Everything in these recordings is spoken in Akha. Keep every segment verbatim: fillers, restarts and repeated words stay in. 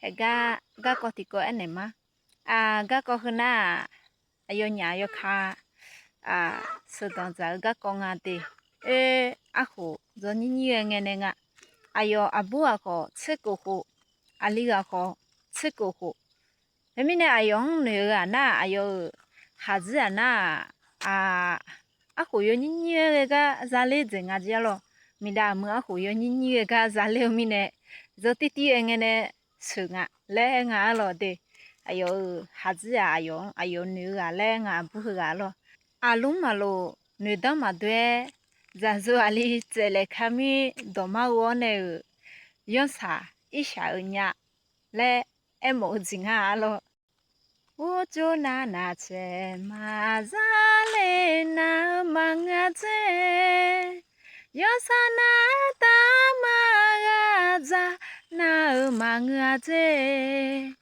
Aergar garkawv tiqkawv aernaeq ma. Aq, garkawv heu nar-aq, aqyawfnyaf yawkaq sheuqdanq dzaq-eu garkawv nga de. Oer, arkhof dzaw nyir nyir ghae ngae nae nga. Aqyawf aqbur ghaq khawf tserkof khof, aqli ghaq khawf tserkof khof. Khoermirnae aqyawf-anr noeq-eu ghaq nar-aq, aqyawf-euq khaqdzerzaq nar-aq, aq, arkhof yawnyir nyir ghae gar zaler dzaeq nga jir arlawr. Miqdav aqmui arkhof yawnyir nyir ghae gar zaler-eu mirnae, dzaw tirtir ghae ngae nae sheuq nga laer aer nga arlawr de. Aqyawf-euq khaqdzerzaq aqyawf-anr aqyawf noeq-eu ghaq laer aer nga, aqbur heughaq arlawr. Aqlmr maqlof noeqdanr maqdoe-aer, dzaqzo aqli tsaevlaeq kamir dawqmar ghoe-awr nae-euq, yanrsaq irshaq-eu nya laer aermawf-eu jeq nga arlawr. Ghoftsov navnav tsaevmaqza le nav-eu maqngeur-a dzer. Yanrsaq navdaq maqghaq dzaq nav-eu maqngeur-a dzer.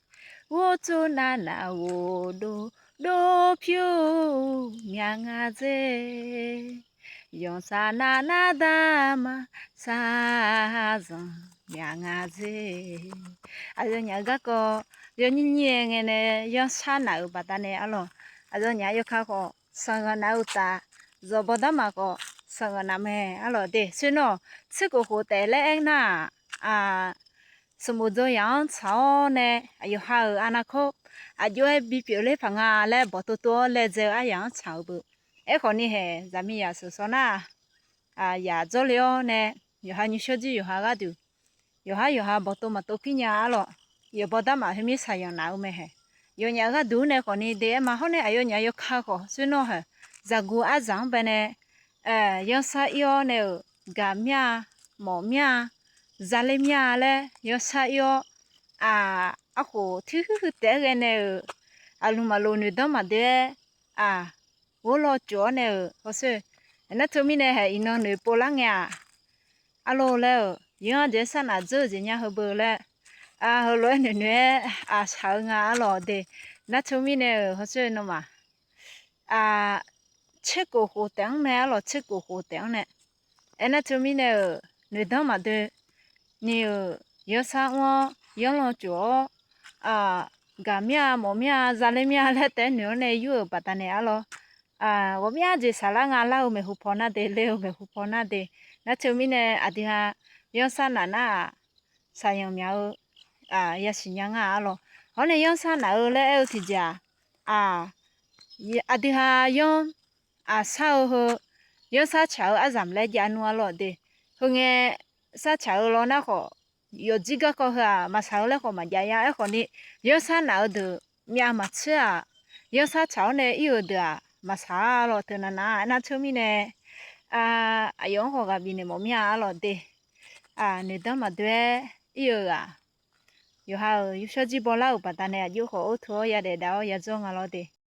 Ghoftsov navnav ghofdov dov pyur myaq nga dzer. Yanrsaq navnav daq maqsar zanq myaq nga dzer. Aqyawfnyaf-euq garkawv yawnyir nyir-aer ngae nae yanrsar naf-euq baqdanae arlawr. Aqyawfnyaf yawkaq khawf sanqghanq naf-eu taf, zawqbawq darmaf khawf sanqghanq naf mae arlawr de. Soer nawr-awq, tserkof khof taef laer aer nar-aq, smq bof dzaw yaq-anr tsaq-awr nae, aqyawf ha-euq arnavkawr aqjox-aer bipyeuf ler paq nga laer bawqtov tov-awr laedzae-eu aryaq-anr tsaq-eu beu. Aerkhawf ni haeq zaqmiqzaq sheuqshawr nar-aq, yaq dzawrle-awr nae, yawqha nymrshawr jir yawqha gharduq, yawqhar yawqha bawqtov maqtov pir nya arlawr. Yawqbawq darmaf khoermir saqyanq naf-eu mae haeq. Yawnyaf-eu gharduq nae khawf ni de aer ma. Hawr nae aqyawfnyaf yawkaq khawf soer nawr haeq, zaqguq aryamq-anr bae nae yanrsar ir-awr nae-euq, gaq mir-a, mawf mir-a, zaler mir-a laer yanrsar ir-awr, aq, arkhof tuir huiq huiq taef-aer ghae nae-euq, aqlmq maqlof noeqdanr maqdoe-aer, aq, ghor law cof-awr nae-euq hawsher. Nar teumirnae haeq iqnan noeqpov lar ngae-aq, arlawr laer-euq yanr-anr jeq sar naf dzeur-eu jeq nya heubeu laer, heulof-aer noeqnoeq-aer aqshaq-eu nga arlawr de. Nar teumirnae-euq hawsher nawmaf, aq, tserkof khof taef-anr mae arlawr, tserkof khof taef-anr nae. Aernar teumirnae-euq noeqdanr maqdoe ni-euq yanrsar mr-awr yanr law cof-awr, gaq mir-a, mawf mir-a, zaler mir-a laer taef-aer noeq-awr nae yur-euq baqdanae arlawr. Ghawqmya jeq saqlar nga lar-eu maeqhu paw nar de, ler-eu maeqhu paw nar de. Nar teumirnae aqdui ha yanrsar naf nar-aq, saqyanq myaq-eu yasiq nya nga arlawr. Hawr nae yanrsar naf-eu laer aer-eu tiqjeq-aq, aq, aqdui ha yanr, aq, sar-eu heu, yanrsar tsaq-eu aryamq laer jav nmr arlawr de. Heu ngae, sar tsaq-eu law nar khawf, yawqjir garkawv heu-aq maqsaq-eu laer khawf maqjav ya. Aerkhawf ni, yanrsar naf-eu deuq myav maqtser-aq, yanrsar tsaq-awr nae ir-euq deuq-aq maqsaq-a arlawr. Teu navnav-a aernar teumirnae, aqyawf-anr khawf ghaq bifnaeq mawf mir-a arlawr de. Noeqdanr maqdoe-aer ir-eu ghaq, yawqha-euq yawshawr jir bawlar-euq baqdanae aqjox khawf or teu-awr yadaef dav-awr yadzawr nga lawr de.